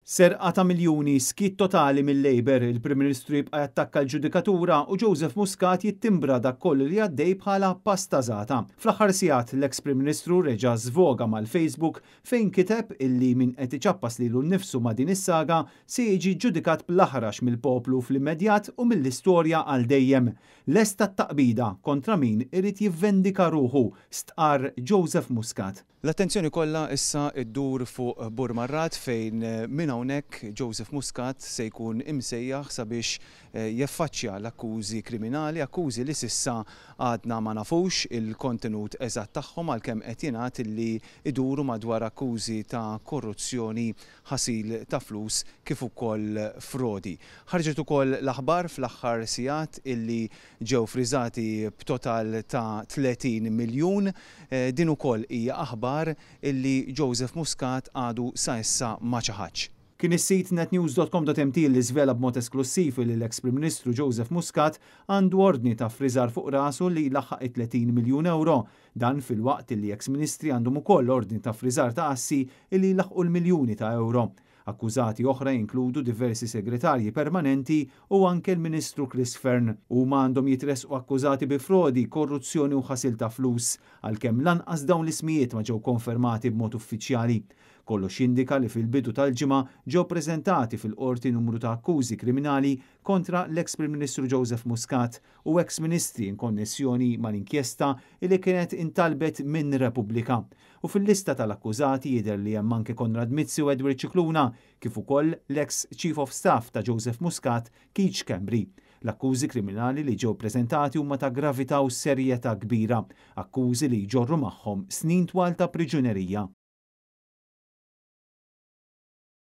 Serqa ta' miljuni, skiet totali mil-Labour, il-Prim Ministru jibqa' jattakka l-ġudikatura u Joseph Muscat jittimbra dak kollu li għaddej bħala pastażata. Fl-aħħar sigħat l-eks Prim Ministru reġa' żvoga mal-Facebook fejn kiteb illi min qed iċappas lilu nnifsu ma' din is-saga se jiġi ġġudikat bl-aħrax mill-poplu fl-immedjat u mill-istorja għal dejjem. Lesta t-taqbida kontra min irid jivvendika ruħu, stqarr Joseph Muscat. L-attenzjoni kollha issa ddur fuq Burmarrad fejn minn hawnhekk Joseph Muscat se jkun imsejjaħ sabiex jeffaċċja l-akkużi kriminali, akkużi li s'issa għadna ma nafux il-kontenut eżatt tagħhom għalkemm qed jingħad li jduru madwar akkużi ta' korruzzjoni, ħasil ta' flus kif ukoll frodi. Ħarġet ukoll l-aħbar fl-aħħar sigħat illi ġew friżati b'total ta' 30 miljun. Din ukoll hija aħbar illi Joseph Muscat għadu sa issa ma ċaħadx. Kien is-sit netnews.com.mt li żvela b'mod esklussiv li l-eks Prim Ministru Joseph Muscat għandu ordni ta' friżar fuq rasu li jlaħħaq it-30 miljun ewro. Dan filwaqt li eks Ministri għandhom ukoll ordni ta' friżar ta' assi li jlaħħqu l-miljuni ta' ewro. Akkużati oħra jinkludu diversi segretarji permanenti u anke l-Ministru Chris Fearne. Huma għandhom jitressqu akkużati bi frodi, korruzzjoni u ħasil ta' flus, għalkemm lanqas dawn l-ismijiet ma ġew konfermati b'mod uffiċjali. Kollox jindika li fil-bidu tal-ġimgħa ġew preżentati fil-qorti numru ta' akkużi kriminali kontra l-eks Prim Ministru Joseph Muscat u eks Ministri in konnessjoni mal-inkjesta li kienet intalbet minn Repubblika. U fil-lista tal-akkużati jidher li hemm anke Konrad Mizzi u Edward Scicluna, kif ukoll l-eks Chief of Staff ta' Joseph Muscat, Keith Schembri. L-akkużi kriminali li ġew preżentati huma ta' gravità u serjetà kbira, akkużi li jġorru magħhom snin twal ta' priġunerija.